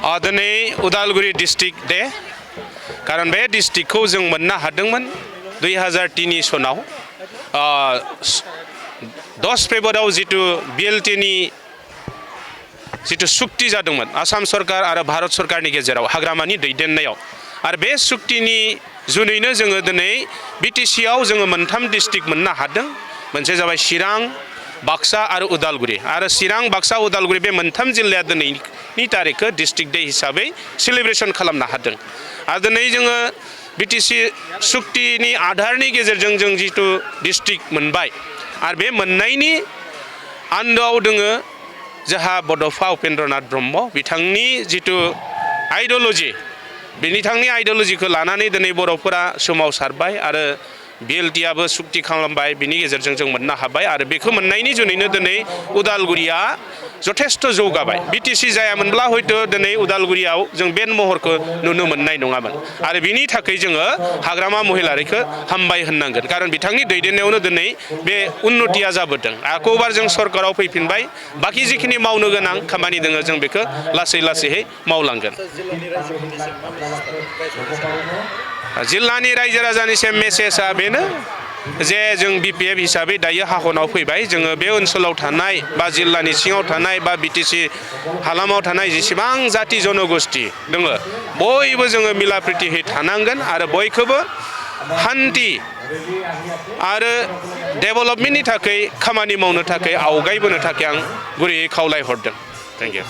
दिनै Udalguri district day कारण बे डिस्ट्रिक्टखौ जों मोननो हादोंमोन 2003 सनाव 10 फेब्रुआरियाव जितु बिएलटिनि जितु सुक्ति जादोंमोन आसाम सरकार आरो भारत सरकारनि गेजेराव हाग्रामानि दैदेननायाव आरो बे सुक्तिनि जुनैनो जोङो दिनै बिटिसिआव जोङो मोनथाम डिस्ट्रिक्ट मोननो हादों मोनसे जाबाय चिरां बाक्सा आरो उदालगुरि आरो चिरां बाक्सा उदालगुरि बे मोनथाम जिल्लाया दिनैनि तारिखखौ डिस्ट्रिक्ट डे हिसाबै सेलिब्रेसन खालामनो हादों आरो दिनै जोङो बिटिसि सुक्तिनि आधारनि गेजेरजों जों जितु डिस्ट्रिक्ट मोनबाय आरो बे मोननायनि आन्दोआव दोङो जोंहा बड'फा उपेन्द्रनाथ ब्रह्म बिथांनि जितु आइडिय'लजि बिथांनि आइडिय'लजिखौ लानानै दिनै बर'फोरा सोमावसारबाय आरो बिएलटिआबो सुक्ति खालामबाय बिनि गेजेरजों जों मोननो हाबाय आरो बेखौ मोननायनि जुनैनो दिनै उदालगुरिया जथेस्थ' जौगाबाय बिटिसि जायामोनब्ला हयथ' दिनै उदालगुरियाव जों बे महरखौ नुनो मोननाय नङामोन आरो बिनि थाखाय जोङो हाग्रामा महिलारिखौ हामबाय होननांगोन कारण बिथांनि दैदेननायावनो दिनै बे उन्नतिया जाबोदों आरोबार जों सरकाराव फैफिनबाय बाखि जिखिनि मावनो गोनां खामानि दङ जों बेखौ लासै लासैहै मावलांगोन जिल्लानि रायजो राजानिसिम मेसेजआ बेनो जे जों बिपिएफ हिसाबै दायो हाखनाव फैबाय जोङो बे ओनसोलाव थानाय बा जिल्लानि सिङाव थानाय बा बिटिसि हालामाव थानाय जेसेबां जाति जनगोष्ठी दङ बयबो जोङो मिला प्रितिहै थानांगोन आरो बयखौबो शान्ति आरो डेभेलपमेन्टनि थाखाय खामानि मावनो थाखाय आवगायबोनो थाखाय आं गुरैयै खावलायहरदों थेंक इउ